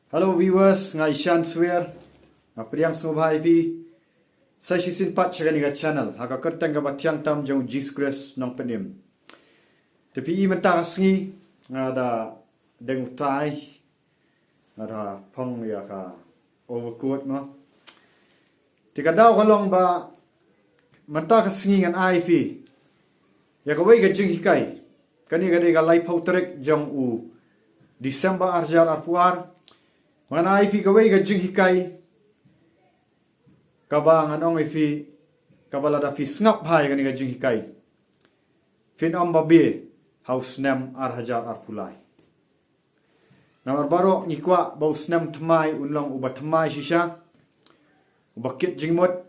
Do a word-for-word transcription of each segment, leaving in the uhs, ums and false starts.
Hello viewers, nga i Shan Swer. Nga pdiang sngewbha ïa phi sa shisien pat sha kane ka channel ha ka kyrteng kaba thiang tam jong u Jisu Khrist Nongpynim. Te phi i mynta ka sngi nga da deng utai, nga da phong ïa ka overcoat mo. Te ka daw ka long ba mynta ka sngi ngan ai phi ïa kawei ka jinghikai. Kane ka dei ka laiphew tarik jong u December ar hajar arphew ar. Ngan ai phi kawei ka jinghikai kaba ngan ong ïa phi, kaba lada phi sngap bha ïa kane ka jinghikai, phin ym babe ha u snem ar hajar arphew lai. Namar baroh ngi kwah ba u snem thymmai un long uba thymmai shisha, uba kit jingmut.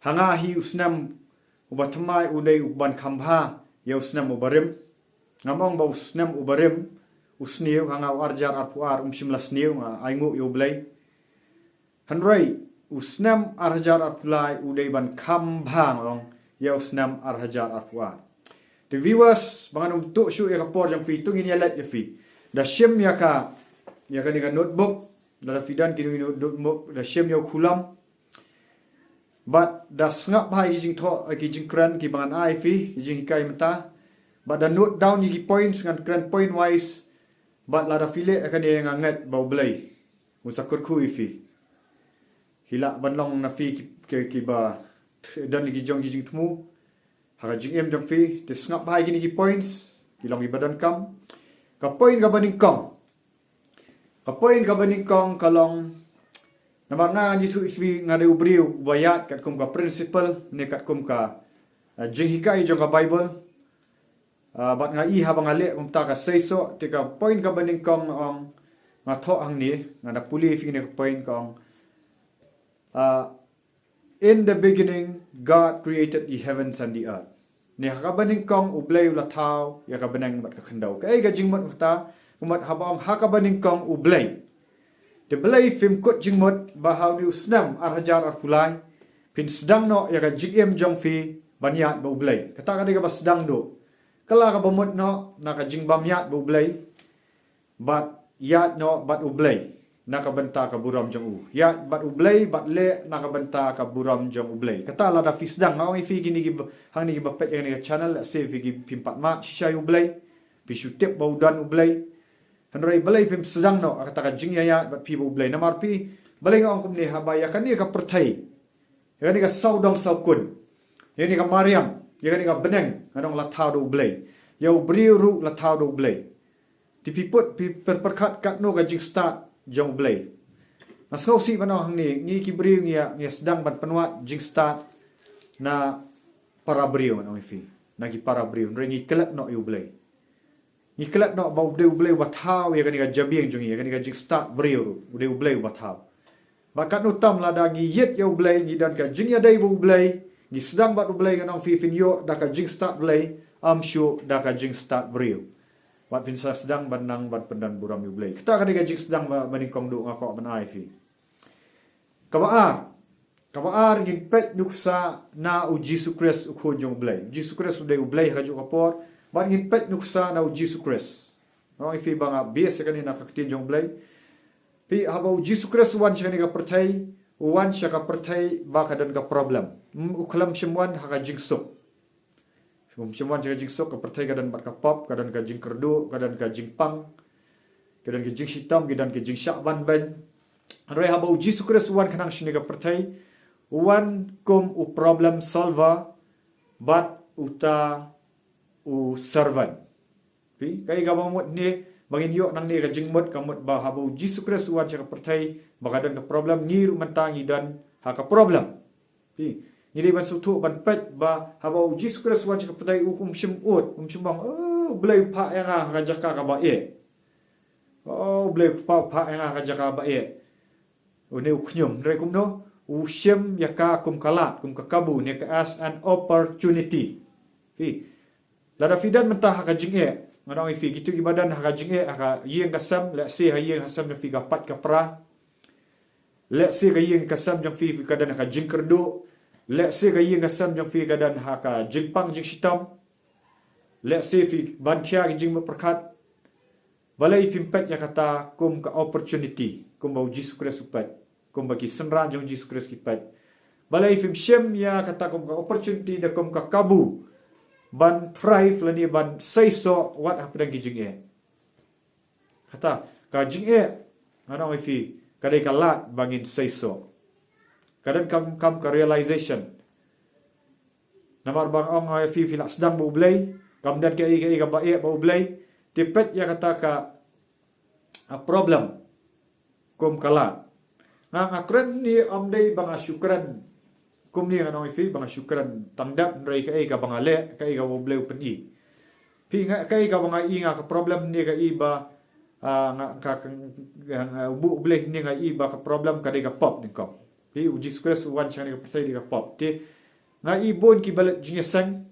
Ha nga hi u snem uba thymmai u dei u ban kham bha ïa u snem uba rim. Ngam ong ba u snem uba rim u sniew, ha nga u ar hajar arphew ar um shym la sniew, nga ainguh ïa u Blei. Hynrei u snem ar hajar arphew lai u dei ban kham bha, nga ong, ïa u snem ar hajar arphew ar. Te viewers, ba ngan ym tuh shuh ïa ka por jong phi, to ngin ïa leit ïa phi. Da shim ïa ka, ïa kane ka notebook, lada phi don kine ki notebook, da shim ïa u khulom. Bad da sngap bha ïa ki jingthoh, ïa ki jingkren kiba ngan ai phi, ki jinghikai mynta. Bad da note down ïa ki points, ngan kren point wise. Bad lada phi leh ïa kane nga ngeit ba u Blei un sa kyrkhu ïa phi. Ki lah ban long na phi ki, ki, kiba don ïa ki jong ki jingthmu ha ka jingim jong phi. Te sngap bha ïa kine ki points, ki long kiba donkam. Ka point kaba nyngkong, ka point kaba nyngkong ka long, namar nga ngan ïathuh ïa phi, nga dei u briew uba ïaid katkum ka principle ne katkum ka, ah, jinghikai jong ka Bible. Ah, bad nga i haba nga leh kumta ka seisoh. Te ka point kaba nyngkong nga ong, nga thoh hangne, nga da pule ïa phi ne ka point ka ong, ah, "In the beginning, God created the heavens and the earth." Ne ha kaba nyngkong u Blei u la thaw ïa ka bneng bad ka khyndew. Kaei ka jingmut kata? Ka mut haba ong ha kaba nyngkong u Blei, te balei phim kut jingmut ba ha une u snem ar hajar arphew lai phin sdang noh ïa ka jingim jong phi ban ïaid bad u Blei? Kata ka dei kaba sdang duh. Ka la kaba mut noh na ka jingbym ïaid bad u Blei, bad ïaid noh bad u Blei na ka bynta ka burom jong u. Ïaid bad u Blei bad leh na ka bynta ka burom jong u Blei. Kata lada phi sdang, nga ong ïa phi kine kiba, hangne kiba peit ïa kane ka channel, lehse phi ki phim pat mad shisha ïa u Blei, phi shu tip ba u don u Blei. Hynrei balei phim sdang noh ïa kata ka jingïaid bad phi bad u Blei? Namar phi, balei nga ong kumne? Haba ïa kane ka pyrthei, ïa kane ka sawdong sawkun, ïa kane ka mariang, ïa kane ka bneng, ngan ong la thaw da u Blei. Ïa u briew ruh la thaw da u Blei. Te phi put, phi pyrkhat katno ka jingstad jong u Blei. Nga sngewsih ban ong hangne, ngi ki briew ngi ïa, ngi ïa sdang ban pynwad jingstad na para briew, ngan ong ïa phi, na ki para briew. Hynrei ngi klet noh ïa u Blei. Ngi klet noh ba u dei u Blei uba thaw ïa kane ka jabieng jong ngi, ïa kane ka jingstad briew ruh, u dei u Blei uba thaw. Bad katno tam lada ngi ïeit ïa u Blei, ngi don ka jingïadei bad u Blei, ngi sdang bad u Blei, ngan ong ïa phi, phin ïoh da ka jingstad Blei, ym shuh da ka jingstad briew. Bad phin sa sdang ban nang ban pyndon burom ïa u Blei. Kata ka dei ka jingsdang ba, ba nyngkong duh nga kwah ban ai ïa phi. Kaba ar, kaba ar, ngin peit nuksa na u Jisu Khrist, u Khun jong u Blei. U Jisu Khrist u dei u Blei ha kajuh ka por, bad ngin peit nuksa na u Jisu Khrist. Nga ong ïa phi ba nga base ïa kane na ka ktien jong u Blei. Phi, haba u Jisu Khrist u wan sha kane ka pyrthei, u wan sha ka pyrthei ba ka don ka problem. Hmm, u khlem shym wan ha ka jingsuk. Um shym wan sha ka jingsuk, ka pyrthei ka don bad ka pop, ka don ka jingkyrduh, ka don ka jingpang, ka don ka jingshitom, ka don ka jingshah banbeiñ. Hynrei haba u Jisu Khrist u wan khnang sha kane ka pyrthei, u wan kum u problem solver, bad uta u servant. Phi, kaei kaba mut ne, ba ngin ïoh nangne ka jingmut, ka mut ba haba u Jisu Khrist u wan sha ka pyrthei ba ka don ka problem, ngi ruh mynta ngi don ha ka problem. Phi, ngi dei ban sngewthuh ban peit ba haba u Jisu Khrist u wan sha ka pyrthei, u kum shym ud, um shym ong, "Oh, u Blei u phah ïa nga ha ka jaka kaba eh. Oh, u Blei u phah, u phah ïa nga ha ka jaka ba eh." U ne u khñium, hynrei kumno, u shim ïa ka kum ka lad, kum ka kabu, ne ka as an opportunity. Phi, lada phi don mynta ha ka jingeh, ngan ong ïa phi, kito kiba don ha ka jingeh, ha ka ïing ka sem, lehse ha ïing ha sem jong phi ka pait ka pra. Lehse ka ïing ka sem jong phi, phi ka don ha ka jingkyrduh. Lehse ka ïing ka sem jong phi ka don ha ka jingpang jingshitom. Lehse phi ban khia ki jingmut pyrkhat. Balei phim peit ïa kata kum ka opportunity, kumba u Jisu Khrist u peit, kumba ki synran jong u Jisu Khrist ki peit? Balei phim shim ïa kata kum ka opportunity, da kum ka kabu ban thrive lane ban seisoh wat hapdeng ki jingeh? Kata ka jingeh, ngan ong ïa phi, ka dei ka lad ba ngin seisoh. Ka donkam kam ka realization. Namar ba ngan ong ïa phi, phi la sdang bad U Blei, kam don kaei kaei kaba eh bad U Blei, te peit ïa kata ka, ah, problem kum ka lad. Nga, nga kren ne ym dei ba nga shu kren kumne, ngan ong ïa phi, ba nga shu kren tang dap, hynrei kaei kaba nga leh, kaei kaba U Blei u pyni. Phi, nga, kaei kaba nga i, nga ka problem ne ka i ba, ah, nga ka, ka, nga, nga, U Blei ne nga i ba ka problem ka dei ka pop nyngkong. Phi, u Jisu Khrist u wan sha kane ka pyrthei da ka pop. Te nga i bun kiba leit jingïaseng,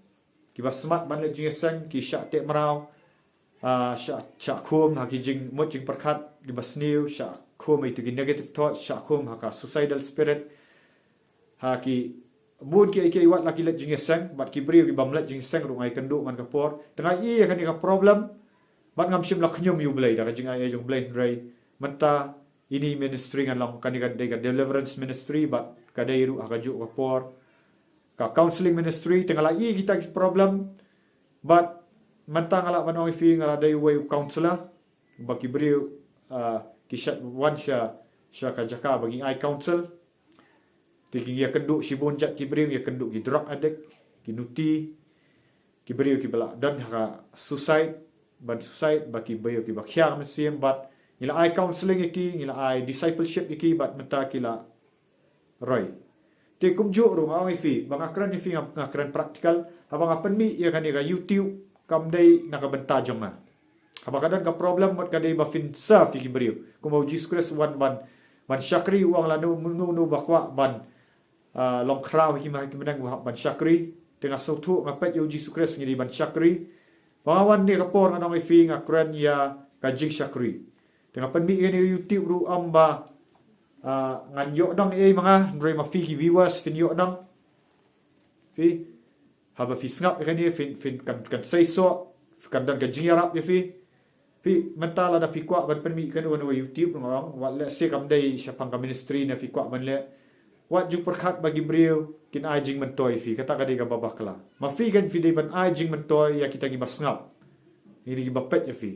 kiba smat ban leit jingïaseng, ki shah teh mraw, ah, shah, shah khum ha ki jingmut jingpyrkhat kiba sniew, shah khum ha itu ki negative thoughts, shah khum ha ka suicidal spirit, ha ki bun kiei kiei, wat la ki leit jingïaseng, bad ki briew kibym leit jingïaseng ruh nga ïakynduh man ka por. Te nga i ïa kane ka problem, bad ngam shym la khñium ïa U Blei da ka jingai ei jong U Blei, hynrei mynta ine i ministry ngan long, kane ka dei ka deliverance ministry, bad ka dei ruh ha kajuh ka por ka counselling ministry. Te nga la i kita ki problem, bad mynta nga lah ban ong ïa phi, nga la dei uwei u counsellor, ba ki briew, ah, ki shait wan sha, sha ka jaka ba ngi ai counsel. Te ki ïakynduh shibun jait ki briew, ïakynduh ki drug addict, ki nuti, ki briew kiba la don ha ka suicide, ban suicide, bad ki briew kiba khia mynsiem, bad ngi la ai counselling ïa ki, ngi la ai discipleship ïa ki, bad mynta ki la roi. Te kumjuh ruh nga ong ïa phi, ba nga kren ïa phi nga, nga kren practical, haba nga pynmih ïa kane ka YouTube, kam dei na ka bynta jong nga. Haba ka don ka problem, mut ka dei ba phin serve ïa ki briew. Kumba u Jisu Khrist u wan ban, ban shakri, u ong lano, no, no ba kwah ban, ah, long khraw ha ki ma, ha ki bneng, u hap ban shakri. Te nga sngewthuh, nga peit ïa u Jisu Khrist ngi dei ban shakri. Ba nga wan ne ka por, ngan ong ïa phi, nga kren ïa ka jingshakri. Te nga pynmih ïa kane ka YouTube ruh ym ba, ah, ngan ïoh nong ei ma nga, hynrei ma phi ki viewers phin ïoh nong. Phi, haba phi sngap ïa kane, phin, phin kan, kan seisoh, kan don ka jingïarap ïa phi. Phi, mynta lada phi kwah ban pynmih kano kano ka YouTube, nga ong, wat lehse kam dei shaphang ka ministry ne phi kwah ban leh, wat ju pyrkhat ba ki briew kin ai jingmyntoi ïa phi, kata ka dei kaba bakla. Ma phi kan phi dei ban ai jingmyntoi ïa kita kiba sngap, ïa kita kiba peit ïa phi.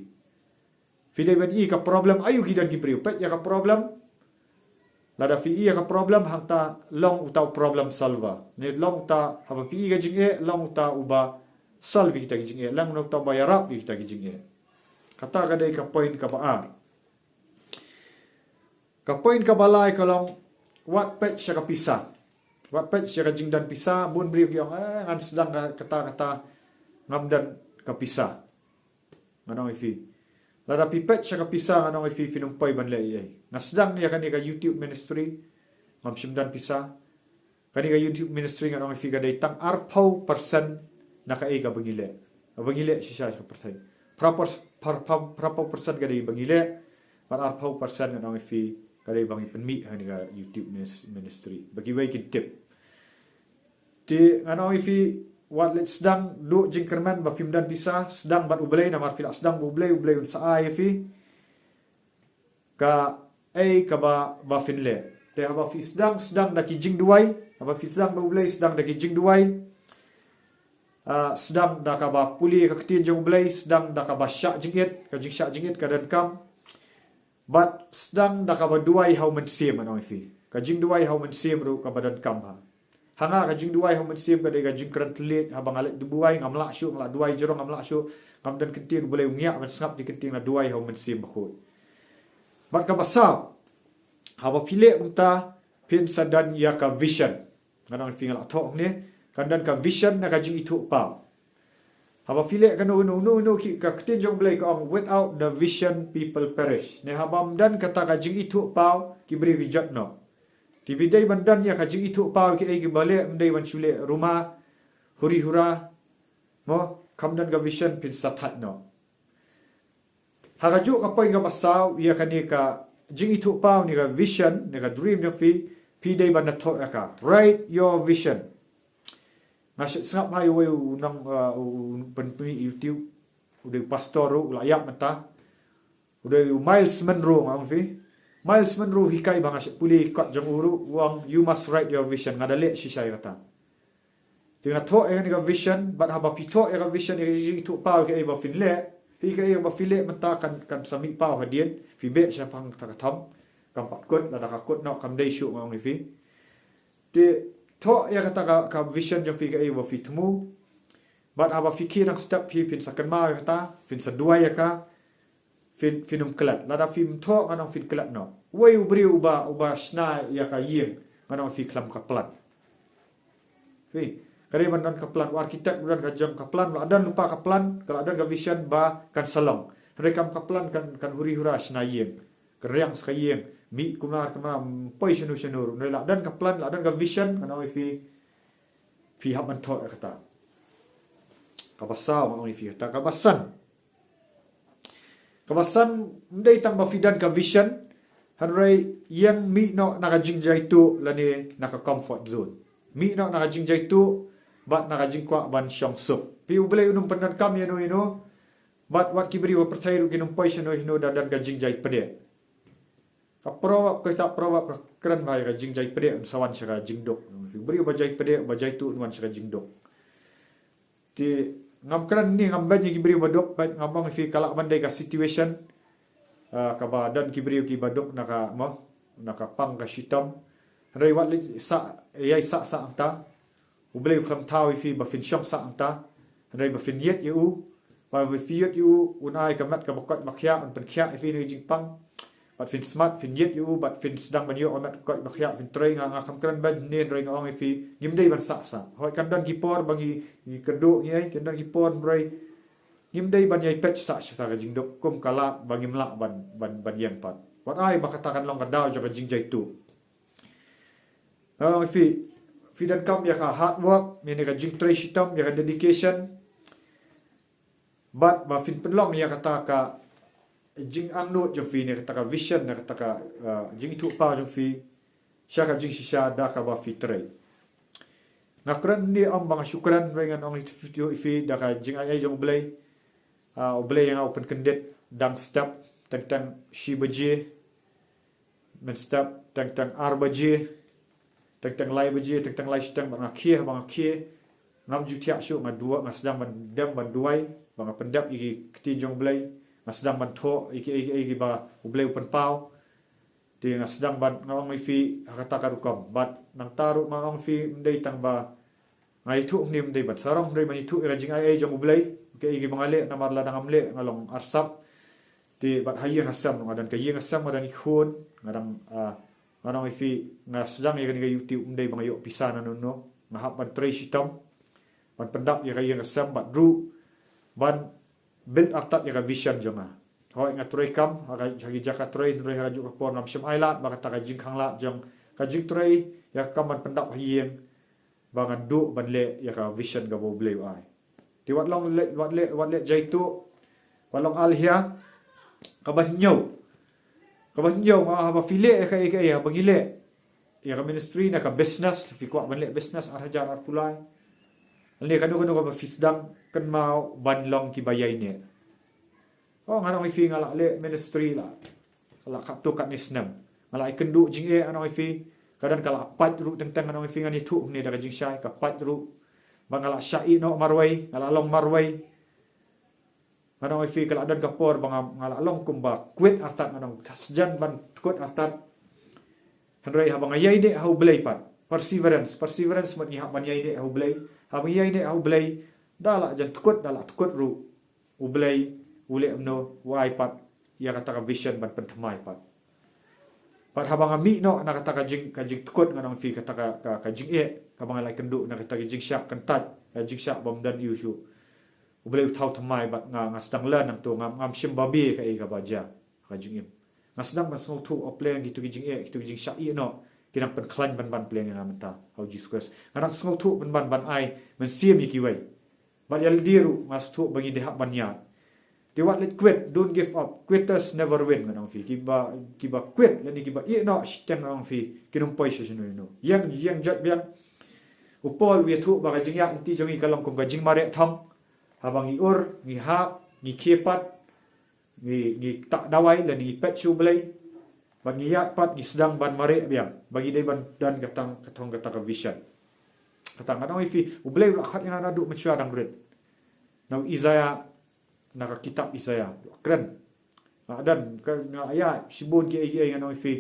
Phi dei ban i ka problem, aïu ki don ki briew, peit ïa ka problem. Lada phi i ïa ka problem, hangta long uta u problem solver. Ne long uta, haba phi i ka jingeh, long uta uba solve ïa kita ki jingeh, long uta uba ïarap ïa kita ki jingeh. Kata ka dei ka point kaba ar. Ka point kaba lai ka long, wat peit sha ka pisa. Wat peit sha ka jingdon pisa, bun briew ki ong, eh, ngan sdang ka, kata, kata, ngam don ka pisa. Ngan ong ïa phi, lada phi peit sha ka pisa, ngan ong ïa phi, phin ym poi ban leh ei ei. Nga sdang ïa kane ka YouTube ministry, ngam shym don pisa. Kane ka YouTube ministry, ngan ong ïa phi, ka dei tang arphew percent na kaei kaba ngi leh. Kaba ngi leh shisha sha ka pyrthei. Phra pers-, phra, phra, phraphew percent ka dei ba ngi leh. Bad arphew percent, ngan ong ïa phi, ka dei ba ngi pynmih ha kane ka YouTube minis-, ministry. Ba kiwei kin tip. Te ngan ong ïa phi, wat leit sdang, duh jingkyrmen ba phim don pisa, sdang bad U Blei, namar phi la sdang bad U Blei, U Blei un sa ai ïa phi kaei kaba, ba phin leh. Te haba phi sdang, sdang da ki jingduwai, haba phi sdang bad U Blei, sdang da ki jingduwai. Ah, sdang da kaba pule ka ktien jong U Blei, sdang da kaba shah jingit, ka jingshah jingit ka donkam. Bad sdang da kaba duwai ha u Mynsiem, ngan ong ïa phi. Ka jingduwai ha u Mynsiem ruh kaba donkam bha. Ha nga ka jingduwai ha u Mynsiem ka dei ka jingkren thylliej, haba nga leit duwai, ngam lah shuh, nga lah duwai jrong, ngam lah shuh, ngam don ktien, U Blei u ngiah ban sngap ïa ki ktien, nga duwai ha u Mynsiem Bakhuid. Bad kaba saw, haba phi leh kumta, phin sa don ïa ka vision. Ngan ong ïa phi, nga la thoh hangne, kan don ka vision ne ka jingithuhpaw. Haba phi leh kano kano kano kano, ki, ka ktien jong U Blei ka ong, "Without the vision, people perish." Ne haba ym don kata ka jingithuhpaw, ki briew ki jot noh. Te phi dei ban don ïa ka jingithuhpaw, kiei kiba leh ym dei ban shu leh ruma, huri hura. Mo, kam don ka vision, phin sa thait noh. Ha kajuh ka point kaba saw, ïa kane ka jingithuhpaw ne ka vision ne ka dream jong phi, phi dei ban da thoh ïa ka. Write your vision. Nga sngap ha uwei u nong, uh, u pynpynmih YouTube, u dei pastor ruh, u la ïap mynta. U dei u Myles Munroe, nga ong phi. Myles Munroe hikai ba nga shah pule kot jong u ruh, u ong, "You must write your vision." Nga da leh shisha ïa kata. Te nga thoh ïa kane ka vision, bad haba phi thoh ïa ka vision, ïa ka jingithuhpaw, ïa kaei ba phin leh, phi, ïa kaei ba phi leh mynta kan, kan sa mih paw hadien, phi beh shaphang kata ka thong. Kam pat kut, lada ka kut noh kam dei shuh, nga ong ïa phi. Te thoh ïa kata ka, ka vision jong phi, ïa kaei ba phi thmu. Bad haba phi khie dang step, phi, phin sa kynmaw ïa kata, phin sa duwai ïa ka, phin, phin ym klet. Lada phim thoh, ngan ong phin klet noh. Uwei u briew uba, uba shna ïa ka ïing, ngan ong phi, khlem ka plan. Phi, ka dei ban don ka plan, u architect u don ka jong ka plan, la don lypa ka plan, ka la don ka vision ba kan sa long. Hynrei kam ka plan kan, kan huri hura shna ïing. Kan riang sa ka ïing, mih kumne kumne, ym poi shano shano ruh. Hynrei la don ka plan, la don ka vision, ngan ong ïa phi, phi hap ban thoh ïa kata. Kaba saw, ngan ong ïa phi, kata kaba san. Kaba san, ym dei tang ba phi don ka vision, hynrei ïeng, mih noh na ka jingjaituh lane na ka comfort zone. Mih noh na ka jingjaituh bad na ka jingkwah ban shong suk. Phi, U Blei un ym pyndonkam ïano ïano. Bad wat ki briew ha pyrthei ruh kin ym poi shano shano da don ka jingjai pdeng. Ka proverb, ka kitab Proverb ka kren ba ïa ka jingjai pdeng un sa wan sha ka jingduk. U briew ba jai pdeng, ba jaituh, un wan sha ka jingduk. Te ngam kren ne ngam beiñ ïa ki briew ba duk, bad ngam ong ïa phi, ka lah ban dei ka situation, ah, kaba don ki briew kiba duk na ka, mo, na ka pang ka shitom. Hynrei wat leh sah, ïai sah sah hangta. U Blei u khlem thaw ïa phi ba phin shong sah hangta. Hynrei ba phin ïeit ïa u. Ba phin ïeit ïa u, un ai ka met kaba koit ba khiah, un pynkhiah ïa phi na ka jingpang. Bad phin smat, phin ïeit ïa u, bad phin sdang ban ïoh ka met koit ba khiah, phin trei. Nga, nga kam kren beiñ ne, hynrei nga ong ïa phi, ngim dei ban sah sah. Hooid kan don ki por ba ngi, ngi kyrduh, ngi ai, kan don ki por, hynrei ngim dei ban ïai peit sah sha ka jingduk kum ka lad ba ngim lah ban, ban, ban ïeng pat. Wat ai ba kata kan long ka daw jong ka jingjaituh. Nga ong ïa phi, phi donkam ïa ka hard work, ïa ka jingtrei shitom, ïa ka dedication. Bad ba phin pynlong ïa kata ka jingangnud jong phi, ne kata ka vision, ne kata ka, uh, jingithuhpaw jong phi sha ka jingshisha da kaba phi trei. Nga kren ne em ba nga shu kren, hynrei ngan ong ïa phi da ka jingai ei jong U Blei. Uh, U Blei ïa nga u pynkyndit dang step, teng teng shi baje, mynstep teng teng ar baje, teng teng lai baje, teng teng lai shiteng, bad nga khie, ba nga khie, ngam ju thiah shuh, nga duwai, nga sdang ban dem ban duwai, ba nga pyndep ïa ki ktien jong U Blei, nga sdang ban thoh ïa ki, ïa ki, ïa kiba U Blei u pynpaw. Te nga sdang ban, nga ong ïa phi, ha kata ka rukom. Bad nangta ruh nga ong ïa phi, ym dei tang ba nga ïathuh hangne, ym dei ban sarong, hynrei ban ïathuh ïa ka jingai ei jong U Blei. Kaei kaei ba nga leh, namar lada ngam leh nga long arsap. Te bad ha ïing ha sem nga don ka ïing ha sem, nga don ki khun, nga dang, ah, nga ong ïa phi, nga sdang ïa kane ka YouTube ym dei ba nga ïoh pisa na no no. Nga hap ban trei shitom ban pyndap ïa ka ïing ha sem, bad ruh ban build artat ïa ka vision jong nga. Hooid nga trei kam ha ka, ha ki jaka trei, hynrei ha kajuh ka por ngam shym ailad ba kata ka jingkhanglad jong ka jingtrei ïa ka kam ban pyndap ha ïing, ba ngan duh ban leh ïa ka vision kaba U Blei u ai. Te wat long leh, wat leh, wat leh jaituh, wat long alhia. Kaba hynñiew, kaba hynñiew, nga, haba phi leh ïa kaei kaei, haba ngi leh ïa ka ministry ne ka business, phi kwah ban leh business ar hajar arphew lai, lane kano kano kaba phi sdang, kynmaw ban long kiba ïaineh. Oh, ngan ong ïa phi, nga la leh ministry la, la katto katne snem. Nga la ïakynduh jingeh, ngan ong ïa phi. Ka don ka la pait ruh teng teng, ngan ong ïa phi, ngan ïathuh hangne da ka jingshai, ka pait ruh. Ba nga la shah ïeh noh marwei, nga la long marwei. Ngan ong ïa phi, ka la don ka por ba nga, nga la long kumba kwit artat, ngan ong, ka sdang ban kwit artat. Hynrei haba nga ïaineh ha U Blei pat, perseverance, perseverance, mut ngi hap ban ïaineh ha U Blei. Haba ngi ïaineh ha U Blei, da la jan tkut, da la tkut ruh, U Blei u leh kumno, u ai pat ïa kata ka vision ban pynthymmai pat. Bad haba nga mih noh na kata ka jing, ka jingtkut, ngan ong ïa phi, kata ka, ka, ka jingeh, kaba nga la ïakynduh na kata ka jingshah kyntait, ka jingshah bym don aiu shuh, U Blei u thaw thymmai bad nga, nga sdang leh nangto, ngam, ngam shym babe kaei kaba jia ha ka jingim. Nga sdang ban sngewthuh, oh pleng, kito ki jingeh, kito ki jingshah ïeh noh ki dang pynkhlaiñ pynban, pleng, ïa nga mynta ha U Jisu Khrist. Nga dang sngewthuh pynban ban ai mynsiem ïa kiwei. Bad ïa lade ruh nga sngewthuh ba ngi dei hap ban ïaid. Te wat leit kwit, don't give up. Quitters never win, ngan ong ïa phi. Kiba, kiba kwit lane kiba ïeh noh shiteng, ngan ong ïa phi, kin ym poi sha shano shano. Ïeng, ïeng joit biang. U Paul u ïathuh ba ka jingïaid lynti jong ngi ka long kum ka jingmareh thong. Haba ngi ur, ngi hap, ngi khie pat, ngi, ngi tak dawai lane ngi peit sha U Blei. Bad ngi ïaid pat ngi sdang ban mareh biang ba ngi dei ban don kata, kata, kata ka vision. Kata ngan ong ïa phi, U Blei u la khot ïa nga naduh mynshuwa dang rit. Na u Isaiah, na ka kitab Isaiah, u la kren. Nga don, ka, nga ïaid shibun kiei kiei ngan ong ïa phi.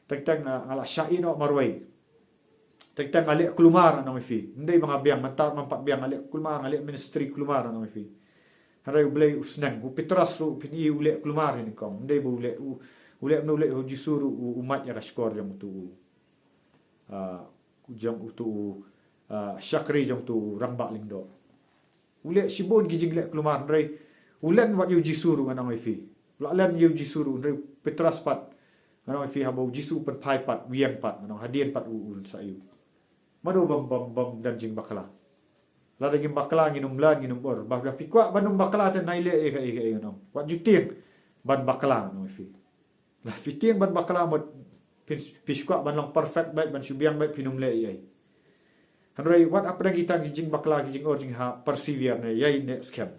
Teng teng nga, nga la shah ïehnoh marwei. Teng teng nga leh kulmar ngan ong ïa phi. Ym dei ba nga biang, mynta ngam pat biang, nga leh kulmar, nga leh ministry kulmar ngan ong ïa phi. Hynrei U Blei u sneng, u Petros ruh phin i u leh kulmar ïa nyngkong. Ym dei ba u leh, u, u leh, ym u leh, u Jisu ruh u, u mad ïa ka shkor jong uto u, ah, jong uto u, ah, shakri jong uto u rangbah lyngdoh. U leh shibun ki jingleh kulmar hynrei u len wat ïa u Jisu ruh ngan ong ïa phi. U la len ïa u Jisu ruh hynrei u Petros pat ngan ong ïa phi haba u Jisu u pynphai pat, u ïeng pat, ngan ong hadien pat u, u sa ïoh. Mano bym, bym, bym don jingbakla. Lada ngim bakla ngin ym leh, ngin ym ur. Ba, ba phi kwah ban ym bakla te nai leh ïa kaei kaei ngan ong. Wat ju tieng ban bakla ngan ong ïa phi. Lada phi tieng ban bakla mut phin, phi shu kwah ban long perfect beit, ban shu biang beit, phin ym leh ei ei. Hynrei wat hapdeng kita ki jingbakla, ki jingur jinghap, persevere ne ïai neh skhem.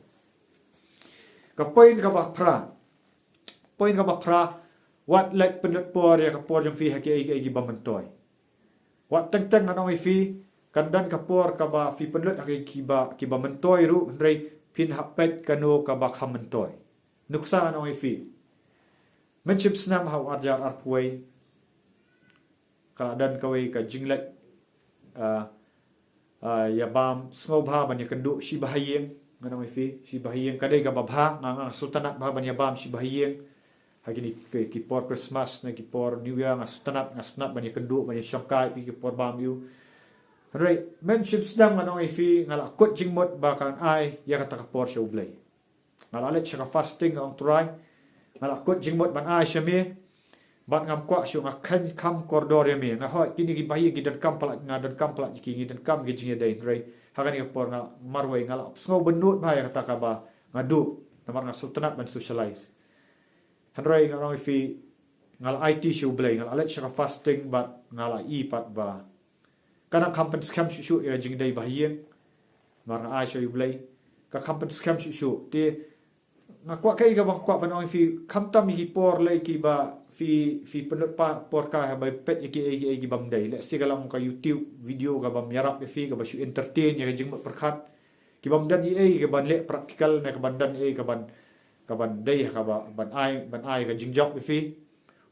Ka point kaba phra. Point kaba phra, wat leit pynlut por ïa ka por jong phi ha kiei kiei kiba myntoi. Wat teng teng ngan ong ïa phi, kan don ka por kaba phi pynlut ha ki, kiba, kiba myntoi ruh hynrei phin hap peit kano kaba kham myntoi. Nuksa ngan ong ïa phi. Mynshem snem ha u arhajar arphew wei, ka la don kawei ka jingleit, ah, ah, ïa bam sngewbha ban ïakynduh shi bahaïing, ngan ong ïa phi, shi bahaïing ka dei kaba bha, nga, nga sngewtynnat bha ban ïa bam shi bahaïing. Ha kine ki, ki por Christmas ne ki por New Year nga sngewtynnat, nga sngewtynnat ban ïakynduh, ban ïashongkai, ki por bam ïa u. Hynrei mynshem snem ngan ong ïa phi, nga la kut jingmut ba kan ai ïa kata ka por sha U Blei. Nga la leit sha ka fasting, nga ong Trai, nga la kut jingmut ban ai sha me. Bad ngam kwah shuh, nga kheiñ kham kordor ïa me. Nga hoi kine ki bahaïing ki donkam palat, nga donkam palat ïa ki, ngi donkam ki jingïadei, hynrei ha kane ka por nga marwei nga la sngew bynnud bha ïa kata kaba nga duh. Namar nga sngewtynnat ban socialize. Hynrei ngan ong ïa phi, nga la aiti sha U Blei, nga la leit sha ka fasting bad nga la i pat ba ka nang kham pynskhem shuh shuh ïa ka jingdei bahaïing. Namar nga ai sha U Blei, ka kham pynskhem shuh shuh. Te nga kwah kaei kaba nga kwah ban ong ïa phi, khamtam ïa ki por lei kiba phi, phi pynlut pa, por kai haba peit ïa kiei kiei kibym dei. Lehse ka long ka YouTube video kabym ïarap ïa phi, kaba shu entertain ïa ka jingmut pyrkhat. Kibym don ei ei kaban leh practical ne kaban don ei ei kaban, kaban dei ha kaba, ban ai, ban ai ka jingjop ïa phi.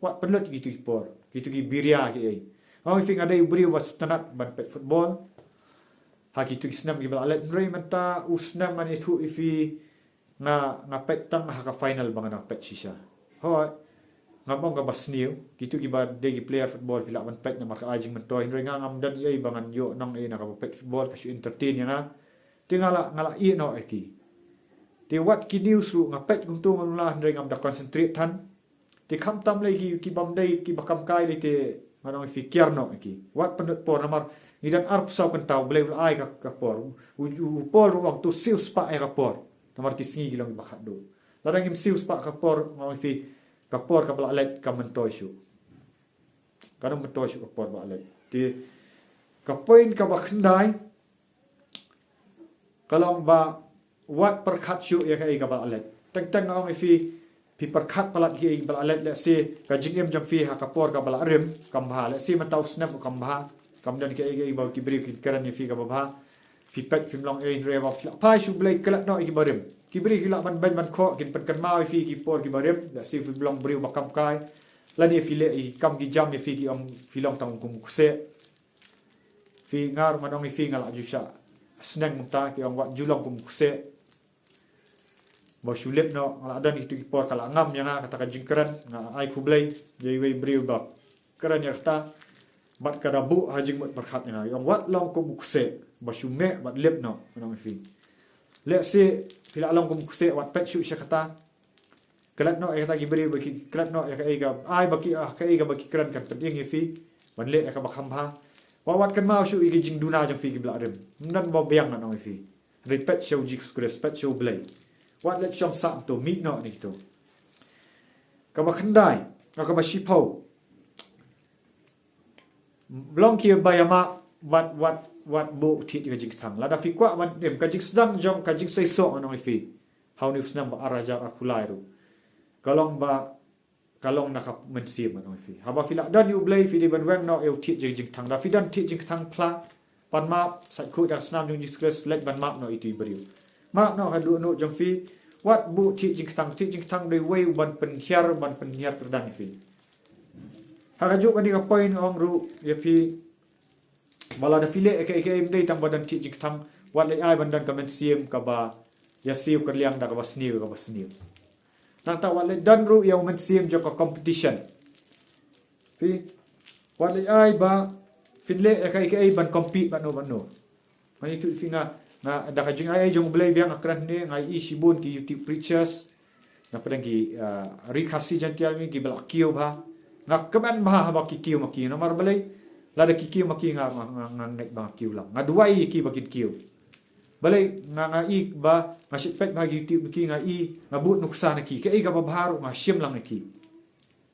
Wat pynlut kito ki por, kito ki biria kiei. Nga ong ïa phi, nga dei u briew ba sngewtynnat ban peit football. Ha kito ki snem kiba la leit, hynrei mynta u snem ngan ïathuh ïa phi, nga, nga peit tang ha ka final ba ngan nang peit shisha. Hooid, ngam ong kaba sniew, kito kiba dei ki player football phi lah ban peit namar ka ai jingmyntoi, hynrei nga ngam don ei ei ba ngan ïoh nong ei na kaba peit football, ka shu entertain ïa nga. Te nga la, nga la ïeh noh ïa ki. Te wat ki news ruh nga peit kumto man la, hynrei ngam da concentrate than. Te khamtam lei ki, kibym dei, kiba kam kai lei te ngan ong ïa phi, kiar noh ïa ki. Wat pynlut por namar ngi don arphew saw kynta, U Blei u la ai ka, ka por. U, u, u Paul ruh u ong to siew spah ïa ka por. Namar ki sngi ki long kiba khatduh. Lada ngim siew spah ka por, ngan ong ïa phi, ka por kaba la leit kam myntoi shuh. Ka dang myntoi shuh ka por ba la leit. Te ka point kaba khyndai ka long ba wat pyrkhat shuh ïa kaei kaba la leit. Teng teng nga ong ïa phi, phi pyrkhat palat ïa kaei ba la leit, lehse ka jingim jong phi ha ka por kaba la rim kam bha. Lehse mynta u snem u kam bha, kam don kaei kaei ba ki briew kin kren ïa phi kaba bha. Phi peit phim long ei, hynrei ba phi lah phai sha U Blei, klet noh ïa kiba rim. Ki briew ki lah ban beiñ ban khoh, kin pynkynmaw ïa phi ki por kiba rim. Lehse phim long briew ba kam kai, lane phi leh ïa ki kam ki jam ïa phi, ki ong phi long tang kum u kseh. Phi, nga ruh ngan ong ïa phi, nga la ju shah sneng mynta, ki ong wat ju long kum u kseh. Ba shu lip noh, nga la don kito ki por ka la ngam ïa nga kata ka jingkren, nga ai khublei ïa iwei i briew ba kren ïa kata. Bad ka da buh ha jingmut pyrkhat ïa nga, i ong wat long kum u kseh, ba shu meh bad lip noh, ngan ong ïa phi. Lehse phi lah long kum u kseh, wat peit shuh sha kata. Klet noh ïa kata ki briew ba ki klet noh ïa kaei ka, ai ba ki, ah, kaei kaba ki kren kan pynim ïa phi ban leh ïa kaba kham bha. Wat, wat kynmaw shuh ïa ki jingduna jong phi kiba la rim. Ym don ba biang, ngan ong ïa phi. Hynrei peit sha u Jisu Khrist, peit sha U Blei. Wat leit shong sah to, mih noh na kito. Kaba khyndai, ah, kaba shiphew. Long kiba ïamap, wat, wat, wat buh thied ïa ka jingkthang. Lada phi kwah ban im, ka jingsdang jong, ka jingseisoh, ngan ong ïa phi. Ha une u snem ba arhajar arphew lai ruh. ka long ba, ka long na ka mynsiem, ngan ong ïa phi. Haba phi la don ïa U Blei, phi dei ban weng noh ïa u thied jingkthang. Da phi don thied jingkthang phla, pan map, sait khuid da ka snam jong u Jisu Khrist, leit ban map noh ïa u briew. Map noh ka dohnud jong phi, wat buh thied jingkthang, thied jingkthang dei uwei u ban pynhiar, ban pynhiar kyrdan ïa phi. Ha kajuh kane ka point ong ruh ïa phi, ba lada phi leh ïa kaei kaei ym dei tang ba don thied jingkthang, wat leit ai ban don ka mynsiem kaba ïasiew kyrliang da kaba sniew, kaba sniew. Nangta wat leit don ruh ïa u mynsiem jong ka competition. Phi, wat leit ai ba phin leh ïa kaei kaei ban compete bad no bad no. Ngan ïathuh ïa phi, nga, nga da ka jingai jong U Blei biang nga kren ne, nga ïohi shibun ki YouTube preachers, na pdeng ki, ah, ri Khasi Jaiñtia, kiba la kiew bha. Nga kmen bha haba ki kiew ma ki, namar balei? Lada ki kiew ma ki nga, nga, nga, nga ngeit ba nga kiew lang. Nga duwai ïa ki ba kin kiew. Balei? Nga, nga ïohi ba, nga shu peit bha ki YouTube na ki, nga ïohi, nga bud nuksa na ki. Kaei kaba bha ruh nga shim lang na ki.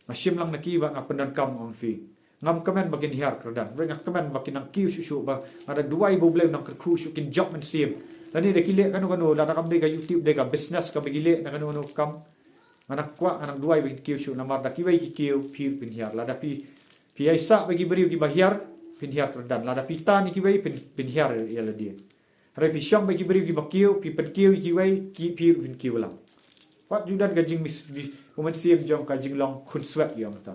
Nga shim lang na ki bad nga pyndonkam, ong ïa phi. Ngam kmen ba kin hiar kyrdan. Hynrei nga kmen ba kin nang kiew shuh shuh, ba nga da duwai ba U Blei un nang kyrkhu shuh, kin jop mynsiem. Lane da ki leh kano kano, lada kam dei ka YouTube, dei ka business kaba ki leh, na kano kano ka kam. Nga nang kwah, nga nang duwai ba kin kiew shuh, namar da kiwei ki kiew, phi ruh phin hiar. Lada phi, phi ïaisah bad ki briew kiba hiar, phin hiar kyrdan. Lada phi tan ïa kiwei, phin, phin hiar ïa lade. Hynrei phi shong bad ki briew kiba kiew, phi pynkiew ïa kiwei, ki, phi ruh phin kiew lang. Wat ju don ka jingmis-, u mynsiem jong ka jinglong khunswet ïa nga ta.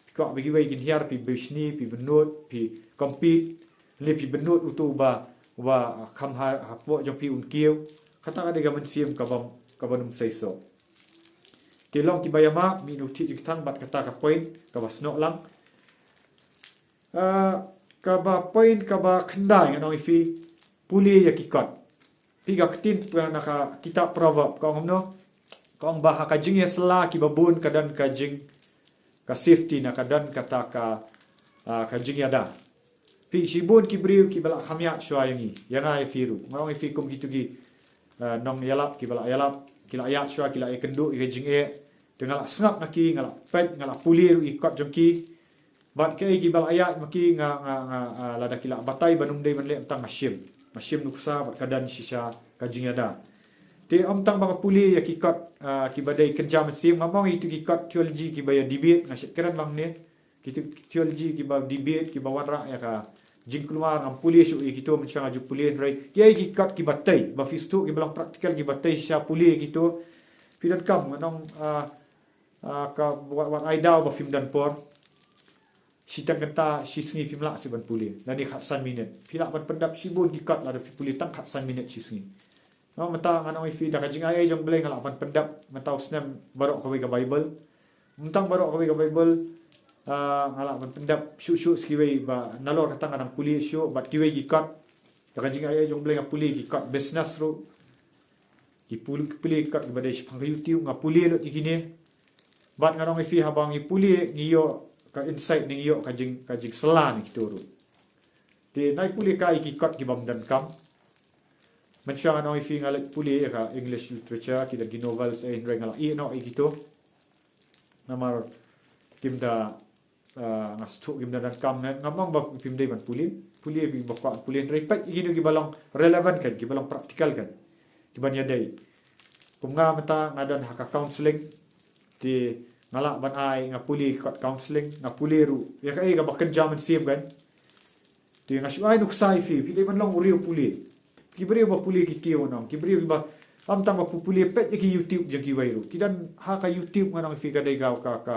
Phi kwah ba kiwei kin hiar, phi bishni, phi bynnud, phi compete, lane phi bynnud uto uba, uba kham ha, hapoh jong phi un kiew. Kata ka dei ka mynsiem kaba, kaba ym seisoh. Te long kiba ïa map, mih na u thied jingkthang bad kata ka point kaba snoh lang. Ah, kaba point kaba khyndai ngan ong ïa phi, pule ïa ki kot. Phi, ka ktien na ka kitab Proverb ka ong kumno? Ka ong ba ha ka jingïasylla kiba bun ka don ka jing, ka safety, na ka don kata ka, ah, ka jingïada. Phi, shibun ki briew kiba la kham ïaid shuwa ïa ngi, ïa nga ïa phi ruh. Nga ong ïa phi kum kito ki, ah, nongïalap kiba la ïalap, ki la ïaid shuwa, ki la ïakynduh ïa ka jingeh. Te nga la sngap na ki, nga la peit, nga la pule ruh ïa ki kot jong ki. Bad kaei kiba la ïaid ma ki, nga, nga, nga, ah, lada ki la batai ban ym dei ban leh, tang nga shim. Nga shim nuksa bad ka don shisha ka jingïada. Te ym tang ba nga pule ïa ki kot, ah, kiba dei kynja mynsiem, ngam ong ïa kito ki kot theology kiba ïa debate, nga shet kren bha hangne. Kito theology kiba debate, kiba wanrah ïa ka jingkulmar, ngam pule shuh ïa kito, mynshuwa nga ju pule, hynrei kiei ki kot kiba tei, ba phi sngewthuh kiba long practical, kiba tei shisha, pule ïa kito. Phi donkam, ngan ong, ah, ah, ka wat, wat ai daw ba phim don por. Shiteng kynta shisngi phim lah shuh ban pule. Lane khatsan minit. Phi lah ban pyndep shibun ki kot lada phi pule tang khatsan minit shisngi. Nga, mynta ngan ong ïa phi da ka jingai jong U Blei nga lah ban pyndep mynta u snem baroh kawei ka Baibl. Ym tang baroh kawei ka Baibl, ah, nga lah ban pyndep shuh shuh sa kiwei ba nalor kata nga dang pule shuh bad kiwei ki kot. Da ka jingai jong U Blei nga pule ki kot business ruh. Ki pul-, pule ki kot kiba dei shaphang ka YouTube, nga pule lut ïa kine. Bad ngan ong ïa phi, haba ngi pule ngi ïoh ka insight, ngi ïoh ka jing, ka jingsylla na kito ruh. Te nai pule kai ki kot kibym donkam. Mynshuwa ngan ong ïa phi, nga leit pule ïa ka English literature, ki don ki novels, eh, hynrei nga la ïeh noh ïa kito. Namar kim da, ah, nga sngewthuh kim da donkam, nga, ngam ong ba phim dei ban pule. Pule phi ba kwah pule, hynrei peit ïa kino kiba long relevant kan, kiba long practical kan, kiban ïadei. Kum nga mynta nga don ha ka counselling. Te nga lah ban ai, nga pule ki kot counselling, nga pule ruh ïa kaei kaba kynja mynsiem kan. Te nga shu ai nuksa ïa phi, phi dei ban long u riew pule. Ki briew ba pule ki kiew, ngan ong, ki briew kiba, ym tang ba pule, peit ïa ki YouTube jong kiwei ruh. Ki don ha ka YouTube, ngan ong ïa phi, ka dei ka, ka, ka,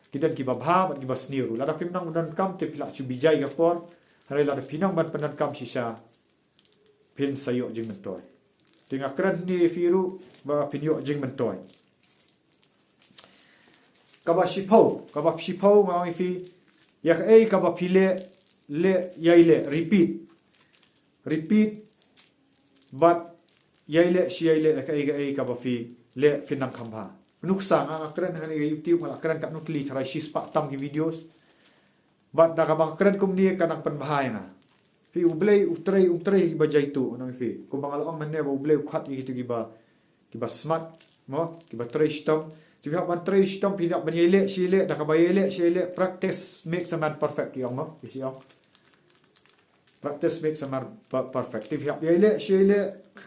ki don kiba bha bad kiba sniew ruh. Lada phim nang donkam te phi lah shu bijai ka por. Hynrei lada phi nang ban pyndonkam shisha, phin sa ïoh jingmyntoi. Te nga kren hangne ïa phi ruh ba phin ïoh jingmyntoi. Kaba shiphew, kaba shiphew nga ong ïa phi, ïa kaei kaba phi leh, leh, ïai leh, repeat. Repeat, bad ïai leh, shi ïai leh, ïa kaei kaei kaba phi leh phin nang kham bha. Nuksa, nga, nga kren hangne ha YouTube, nga la kren katno tylli, tharai shispah tam ki videos. Bad da kaba nga kren kumne ka nang pynbha ïa nga. Phi, U Blei u trei, um trei ha kiba jaituh, ngan ong ïa phi. Kumba nga la ong mynne ba U Blei u khot ïa kito kiba, kiba smat, mo, kiba trei shitom. Te phi hap ban trei shitom, phi hap ban ïai leh shi ïai leh, da kaba ïai leh shi ïai leh, practice makes a man perfect, ki ong, mo, ki shi ong. Practice makes a man per-, perfect. Te phi hap ïai leh shi ïai leh,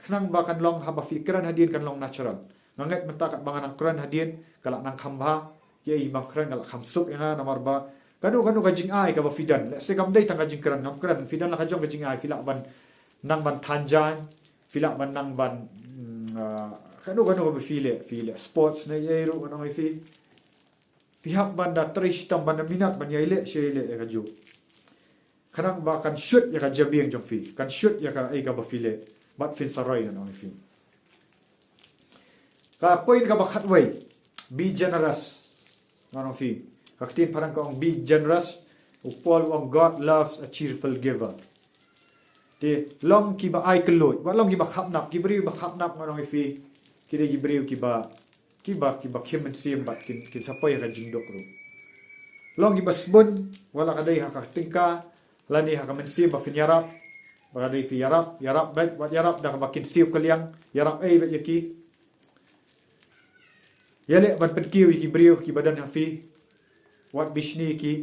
khnang ba kan long, haba phi kren hadien kan long natural. Nga ngeit mynta katba nga nang kren hadien, Ka la nang kham bha, ïa i bang kren ka la kham suk ïa nga namar ba kano kano ka jingai kaba phi don. Lehse kam dei tang ka jingkren, ngam kren, phi don la ka jong ka jingai, phi lah ban nang ban than jaiñ, phi lah ban nang ban, mm, ah, kano kano kaba phi leh, phi leh sports ne ïa ruh ngan ong ïa phi. Phi hap ban da trei shitom ban da minot ban ïai leh sha ïai leh ïa kajuh. Khnang ba kan shut ïa ka jabieng jong phi, kan shut ïa kaei kaba phi leh, bad phin sa roi ngan ong ïa phi. Ka point kaba khatwei, be generous. Ngan ong ïa phi, ka ktien phareng ka ong be generous. U Paul u ong God loves a cheerful giver. Te long kiba ai kylluid, wat long kiba khapnap, ki briew ba khapnap ngan ong ïa phi, ki dei ki briew kiba, kiba, kiba khim mynsiem bad kin, kin sa poi ha ka jingduk ruh. Long kiba sbun, wat la ka dei ha ka tyngka lane ha ka mynsiem ba phin ïarap, ba ka dei phi ïarap, ïarap beit, wat ïarap da kaba kin siew kylliang, ïarap ei beit ïa ki. Ïaleh ban pynkiew ïa ki briew kiba don ha phi, wat bishni ïa ki.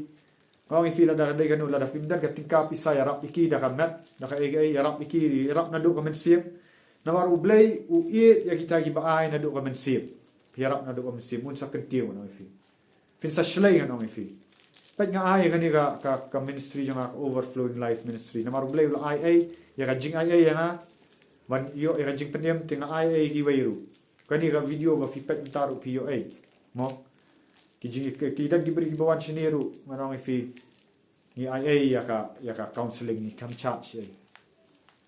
Nga ong ïa phi lada ka dei kano, lada phim don ka tyngka pisa, ïarap ïa ki da ka met, da kaei kaei, ïarap ïa ki, ïarap naduh ka mynsiem. Namar U Blei u ïeit ïa kita kiba ai naduh ka mynsiem. Phi ïarap naduh ka mynsiem, un sa kyntiew ngan ong ïa phi. Phin sa shlei ngan ong ïa phi. Peit nga ai ïa kane ka, ka, ka ministry jong nga, ka Overflowing Life Ministry. Namar U Blei u la ai ei ïa ka jingai ei ïa nga ban ïoh ïa ka jingpynim, te nga ai ei ïa kiwei ruh. Kane ka video ba phi peit mynta ruh phi ïoh ei. Mo, ki jing, ki, ki don ki briew kiba wan shane ruh ngan ong ïa phi, ngi ai ei ïa ka, ïa ka counselling, ngi kam charge ei.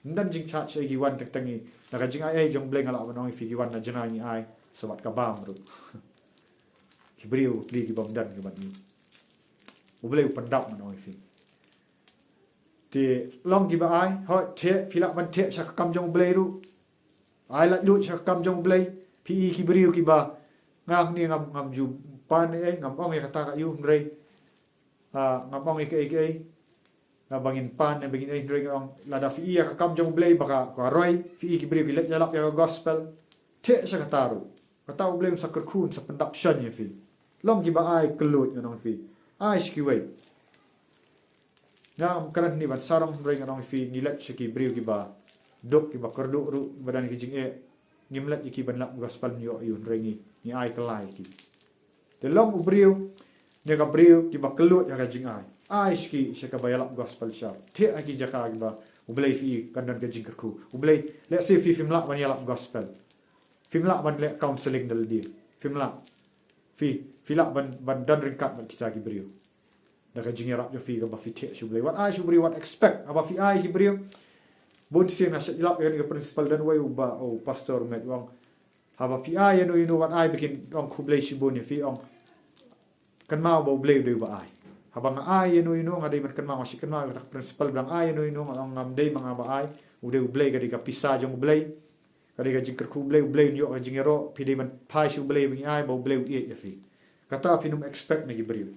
Ym don jingcharge ei, ki wan teng teng ngi, na ka jingai ei jong U Blei nga lah ban ong ïa phi, ki wan na jngai ngi ai sa bad ka bam ruh. Ki briew ki, ki bym don ki ban ïoh. U Blei u pyndap ngan ong ïa phi. Te long kiba ai, hooid, theh, phi lah ban theh sha ka kam jong U Blei ruh. Ai laitluid sha ka kam jong U Blei. Phi i ki briew kiba, nga hangne ngam, ngam ju pan ei, ngam ong ïa kata ka ïu, hynrei, ah, ngam ong ïa kaei kaei, ah, ba ngin pan ne ba ngin ei, hynrei nga ong lada phi i ïa ka kam jong U Blei ba ka, ka roi, phi i ki briew ki leit ïalap ïa ka gospel, theh sha kata ruh. Kata U Blei un sa kyrkhu, un sa pyndap shon ïa phi. Long kiba ai kylluid ngan ong ïa phi. Ai sha kiwei. Ngam kren hangne ban sarong, hynrei ngan ong ïa phi, ngi leit sha ki briew kiba duk, kiba kyrduh ruh, kiba don ki jingeh, ngim leit ïa ki ban lap gospel, ngi ïoh ïa u, hynrei ngi, ngi ai kylla ïa ki. Te long u briew ne ka briew kiba kylluid ha ka jingai. Ai sha ki, sha kaba ïalap gospel sha. Theh ha ki jaka kiba U Blei phi i kan don ka jingkyrkhu. U Blei, lehse phi phim lah ban ïalap gospel, phim lah ban leh counselling da lade, phim lah. Phi, phi lah ban, ban don ryngkat bad kita ki briew da ka jingïarap jong phi kaba phi theh sha U Blei. Wat ai sha u briew, wat expect. Haba phi ai ki briew, bun sien nga shait ïalap ïa kane ka principle, don uwei u bah, u pastor u meit u ong, haba phi ai ïano ïano, wat ai ba kin ong khublei shibun ïa phi, ong kynmaw ba U Blei u dei uba ai. Haba nga ai ïano ïano, nga dei ban kynmaw, nga shait kynmaw ïa kata ka principle ba nga ai ïano ïano, nga ong ngam dei ma nga ba ai, u dei U Blei, ka dei ka pisa jong U Blei, ka dei ka jingkyrkhu U Blei, U Blei un ïoh ka jingïaroh. Phi dei ban phai sha U Blei ba ngi ai, ba U Blei u ïeit ïa phi. Kata phin ym expect na ki briew.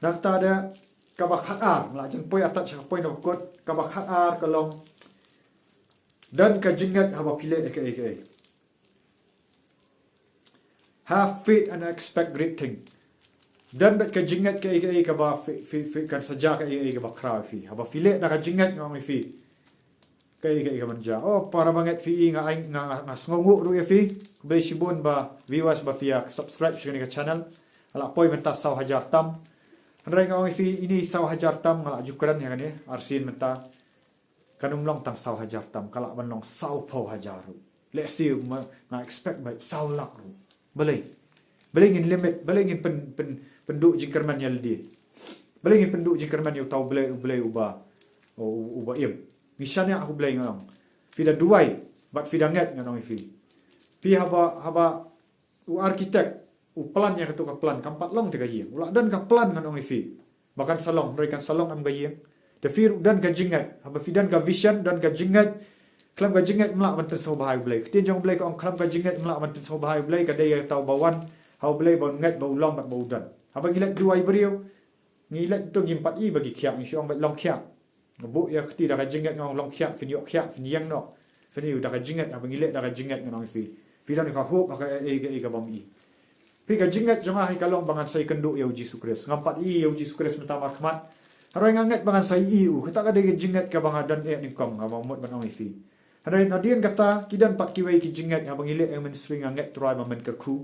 Nangta de kaba khatar, la jan poi atat sha ka point ba kut, kaba khatar ka long, don ka jingngeit haba phi leh kaei kaei. Have faith and expect great thing. Don beit ka jingngeit kaei kaei kaba phi, phi, phi kan sa jia kaei kaei kaba khraw ïa phi. Haba phi leh da ka jingngeit, nga ong ïa phi, kaei kaei ka ban jia. Oh, para bangeit phi i, nga ai, nga, nga, nga sngewnguh ruh ïa phi. Khublei shibun ba viewers ba phi ïa subscribe sha kane ka channel. Ka la poi mynta saw hajar tam. Hynrei nga ong ïa phi, ine i saw hajar tam nga la ju kren ïa kane arsien mynta. Kan ym long tang saw hajar tam, ka lah ban long saw phew hajar ruh. Lehse ma nga expect beit saw lak ruh. Balei? Balei ngin limit, balei ngin pyn, pyn, pynduh jingkyrmen ïa lade? Balei ngin pynduh jingkyrmen ïa uta U Blei, U Blei uba, u, uba im? Ngi shaniah ha U Blei, nga ong. Phi da duwai bad phi da ngeit, ngan ong ïa phi. Phi haba, haba u architect u plan ïa kato ka plan, kam pat long te ka ïing. U la don ka plan, ngan ong ïa phi, ba kan sa long, hynrei kan sa long em ka ïing? Te phi ruh don ka jingngeit. Haba phi don ka vision, don ka jingngeit, khlem ka jingngeit ym lah ban pynsngewbha ïa U Blei. Ka ktien jong U Blei ka ong, khlem ka jingngeit ym lah ban pynsngewbha ïa U Blei. Ka dei ïa uta uba wan ha U Blei ba un ngeit ba u long bad ba u don. Haba ngi leit duwai briew, ngi leit to ngim pat i ba ki khiah, ngi shu ong beit long khiah. Nga buh ïa ka kti da ka jingngeit, nga ong long khiah, phin ïoh khiah, phin ïeng noh. Phin ïoh da ka jingngeit, haba ngi leh da ka jingngeit, ngan ong ïa phi, phi don ka hope ha kaei kaei kaba ym i. Phi, ka jingngeit jong nga hi ka long ba ngan sa ïakynduh ïa U Jisu Khrist. Ngam pat i ïa U Jisu Khrist mynta markhmat, hynrei nga ngeit ba ngan sa ïohi ïa u. Kata ka dei ka jingngeit kaba nga don eh nyngkong, nga mut ban ong ïa phi. Hynrei nadien kata ki don pat kiwei ki jingngeit, haba ngi leh ïa ka ministry nga ngeit Trai ba men kyrkhu.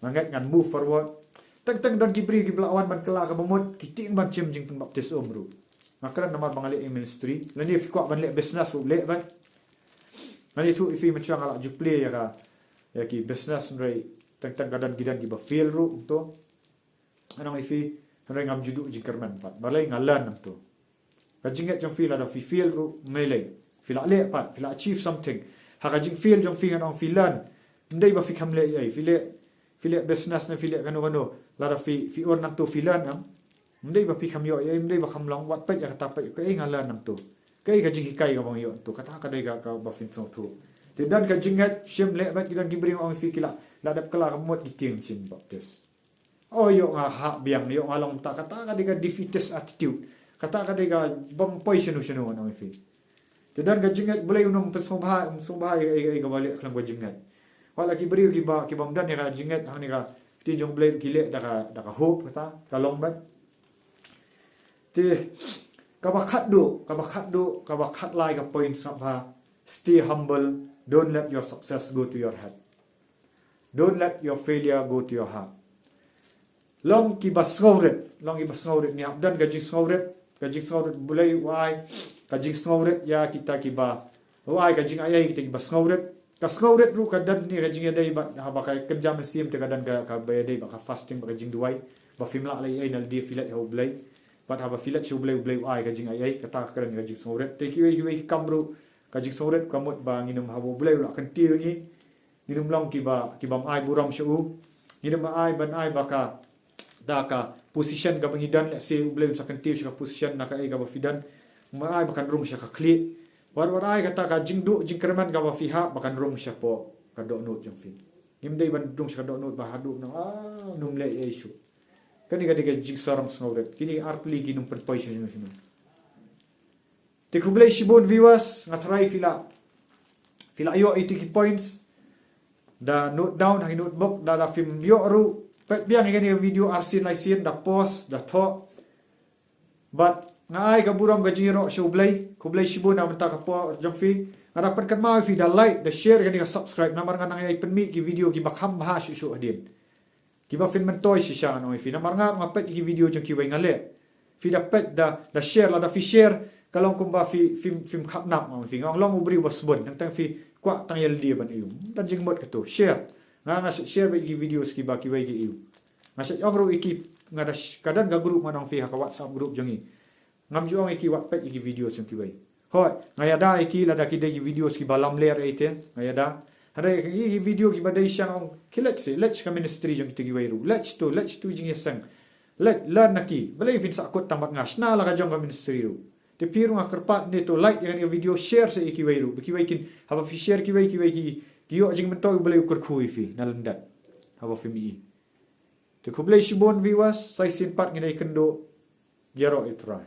Nga ngeit ngan move forward. Teng teng don ki briew kiba la wan ban kylla kaba mut, ki tieng ban shim jingpynbaptis um ruh. Nga kren namar ba nga leh ïa ka ministry. Lane phi kwah ban leh business ruh leh beit. Ngan ïathuh ïa phi mynshuwa nga la ju plie ïa ka, ïa ki business, hynrei teng teng ka don ki don kiba fail ruh kumto. Ngan ong ïa phi, hynrei ngam ju duh jingkyrmen pat. Balei? Nga learn hangto. Ka jingngeit jong phi lada phi fail ruh, mei lei. Phi la leh pat, phi la achieve something. Ha ka jingfail jong phi ngan ong phi learn. Ym dei ba phi kham leh ei ei, phi leh, phi leh business ne phi leh kano kano. Lada phi, phi ur nangto phi learn em. Ym dei ba phi kham ïoh ei ei, ym dei ba kham long, wat peit ïa kata, peit kaei nga learn nangto. Kaei ka jinghikai kaba nga ïoh nangto, kata ka dei ka, kaba phin sngewthuh. Te don ka jingngeit, shim leh beit, ki don ki briew ong ïa phi ki la, la dep kylla kaba mut, ki tieng shin baptis. Oh, ïoh nga hap biang, ïoh nga long ta, kata ka dei ka defeatist attitude. Kata ka dei ka bym poi shano shano ngan ong ïa phi. Te don ka jingngeit, Blei un ym pynsngewbha, ym sngewbha ïa, ïa, ïa kaba leh khlem ka jingngeit. Wat la ki briew kiba, kibym don ïa ka jingngeit hangne ka ktien jong Blei ki leh da ka, da ka hope kata, ka long beit. Te kaba khatduh, kaba khatduh, kaba khatlai ka point sngap bha, stay humble, don't let your success go to your head. Don't let your failure go to your heart. Long kiba sngewrit, long kiba sngewrit, ngi hap don ka jingsngewrit, ka jingsngewrit Blei u ai, ka jingsngewrit ïa kita kiba, u ai ka jingaiei kita kiba sngewrit. Ka sngewrit ruh ka don ne ka jingïadei bad haba ka kynja mynsiem te ka don ka, kaba ïadei bad ka fasting bad ka jingduwai. Ba phim lah leh ei ei na lade phi leit ha u Blei. Bad haba phi leit sha u Blei, u Blei u ai ka jingaiei, kata ka kren ka jingsngewrit. Te kiwei kiwei ki kam ruh, ka jingsngewrit ka mut ba ngin ym, haba u Blei u la kyntiew ïa ngi, ngin ym long kiba, kibym ai burom sha u. Ngin ym ai ban ai ba ka, da ka position kaba ngi don, let's say u Blei un sa kyntiew sha ka position na kaei kaba phi don. Ym ai ba kan rung sha ka khlieh. Wat, wat ai kata ka jingduh jingkyrmen kaba phi hap ba kan rung shapoh ka dohnud jong phi. Ngim dei ban rung sha ka dohnud ba haduh nang, ah, ngam leh ei ei shuh. Kane ka dei ka jingsarong sngewrit. Kine artylli kin ym pynpoi shano shano. Te khublei shibun viewers, nga tharai phi la, phi la ïoh ïa ki points. Da note down ha ki notebook, da, da phim ïoh ruh. Peit biang ïa kane ka video arsien laisien, da pause, da thoh. Bad nga ai ka burom ka jingïaroh sha u Blei, khublei shibun na ka bynta ka por jong phi. Nga da pynkynmaw ïa phi da like, da share, kane ka subscribe, namar ngan nang ïai pynmih ki video kiba kham bha shuh shuh hadien. Kiba phin myntoi shisha ngan ong ïa phi. Namar nga ruh nga peit ïa ki video jong kiwei nga leh. Phi da peit da, da share, lada phi share, ka long kumba phi, phim, phim khapnap ngan ong ïa phi. Nga ong long u briew ba sbun, tang tang phi kwah tang ïa lade ban ïoh. Tang jingmut kato, share. Nga, nga share beit ïa ki videos kiba kiwei ki ïoh. Nga shah ong ruh ïa ki, nga da sh-, ka don ka group ngan ong ïa phi ha ka WhatsApp group jong ngi. Ngam ju ong ïa ki wat peit ïa ki videos jong kiwei. Hooid, nga ïada ïa ki lada ki dei ki videos kiba lamler ei te, nga ïada. Hynrei ïa ki video kiba dei sha nga ong ki leit se, leit sha ka ministry jong kito kiwei ruh. Leit to, leit to jingïaseng. Leit, learn na ki. Balei phin sahkut tang bad nga, shna la ka jong ka ministry ruh. Te phi ruh nga kyrpad ne to like ïa kane ka video, share sa ïa kiwei ruh. Ba kiwei kin, haba phi share kiwei, kiwei ki, ki ïoh jingmyntoi, U Blei u kyrkhu ïa phi na lyndet. Haba phim ïohi. Te khublei shibun viewers, sa shisien pat ngin ïakynduh. Ïaroh ïa U Trai.